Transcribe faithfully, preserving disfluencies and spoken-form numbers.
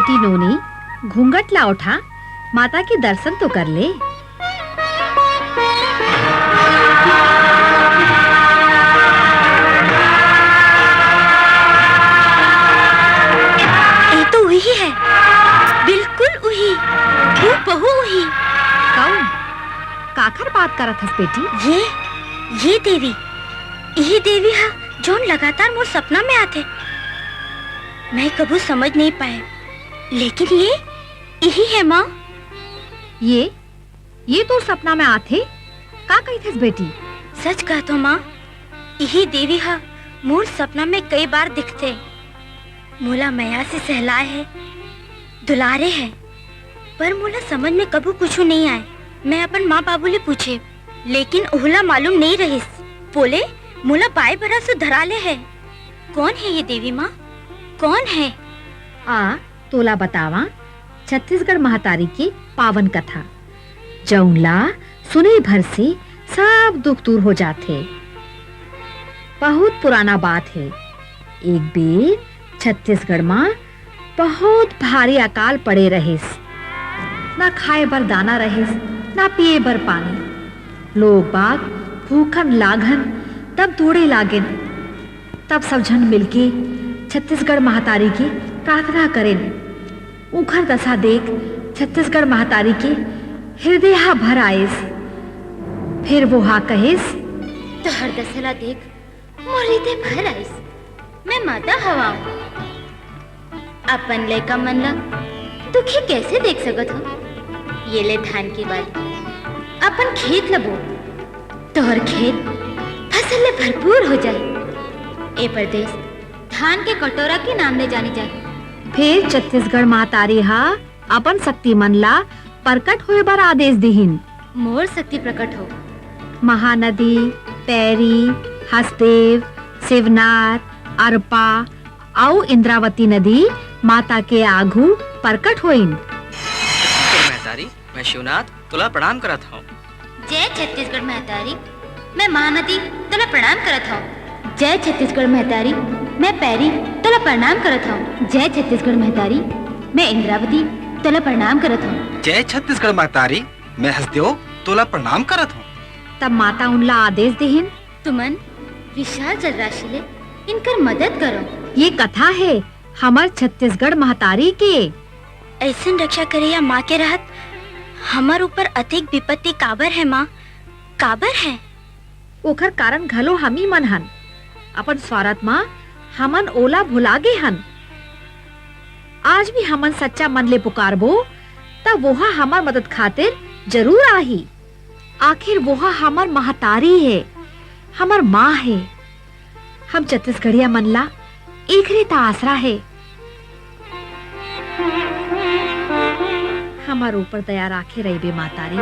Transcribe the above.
टिनोनी, घूंघट ला उठा, माता के दर्शन तो कर ले। ये तो वही है, बिल्कुल वही, हूबहू वही। कौन? काखर बात करत हस बेटी? ये, ये देवी, यही देवी हा, जौन लगातार मोर सपना में आथे। मैं कभू समझ नहीं पाए, लेकिन ये यही है माँ। ये, ये तोर सपना में आथे? का कहिथस बेटी? सच कहत हौं माँ, यही देवी हा मोर सपना में कई बार दिखथे। मोला मया से सहलाए हे, दुलारे हे, पर मोला समझ में कभू कुछू नहीं आए। मैं अपन माँ बाबू ले पूछे, लेकिन ओहला मालूम नहीं रहिस। बोले, मोला बाय बरा सु धरा ले हे। कौन है ये देवी माँ? कौन है? आ, तोला बतावा छत्तीसगढ़ महतारी के पावन कथा, जौन ला सुने भर से सब दुख दूर हो जाथे। बहुत पुराना बात हे। एक बेर छत्तीसगढ़ म बहुत भारी अकाल पड़े रहिस। ना खाए बर दाना रहिस, ना पिए बर पानी। लोग बाग भूखन लाघन तब तोड़े लागेन। तब सब झन मिलके छत्तीसगढ़ महतारी के प्रार्थना करेन। उंखर दशा देख छत्तीसगढ़ महतारी के हृदय हा भर आइस। फिर वो हा कहिस, तोहर दशा ला देख मोर हृदय भर आइस। मैं माता हवाऊं। अपन लइका मन ला दुखी कैसे देख सकत हो? ये ले धान की बाली, अपन खेत ला बो, तोहर खेत फसल ले भरपूर हो जाए। ए प्रदेश धान के कटोरा के नाम ले जाने जाए। फिर छत्तीसगढ़ महतारी हा अपन शक्ति मन ला प्रकट होए बर आदेश दिहिन। मोर शक्ति प्रकट हो। महानदी, पैरी, हसदेव, शिवनार, अरपा अउ इंद्रावती नदी माता के आघू प्रकट होइन। छत्तीसगढ़ महतारी, मैं शिवनाथ तोला प्रणाम करत हौं। जय छत्तीसगढ़ महतारी, मैं महानदी तोला प्रणाम करत हौं। जय छत्तीसगढ़ महतारी, मैं पैरी तोला प्रणाम करत हौं। जय छत्तीसगढ़ महतारी, मैं इंद्रावती तोला प्रणाम करत हौं। जय छत्तीसगढ़ महतारी, मैं हसदेव तोला प्रणाम करत हौं। तब माता उनला आदेश देहिन, तुमन विशाल जलराशि ले इनकर मदद करो। ये कथा हे हमर छत्तीसगढ़ महतारी के। ऐसन रक्षा करैया माँ के रहत हमर ऊपर अतेक विपत्ति काबर है माँ, काबर है? ओखर कारण घलो हमी मन हन। अपन स्वार्थ म हमन ओला भुला गे हन। आज भी हमन सच्चा मन ले पुकारबो, त वोहा हमर मदद खातिर जरूर आही। आखिर वोहा हमर महतारी हे, हमर माँ हे। हम छत्तीसगढ़िया मन ला एकरे त आसरा हे। हमर ऊपर दया राखे रहिबे, महतारी।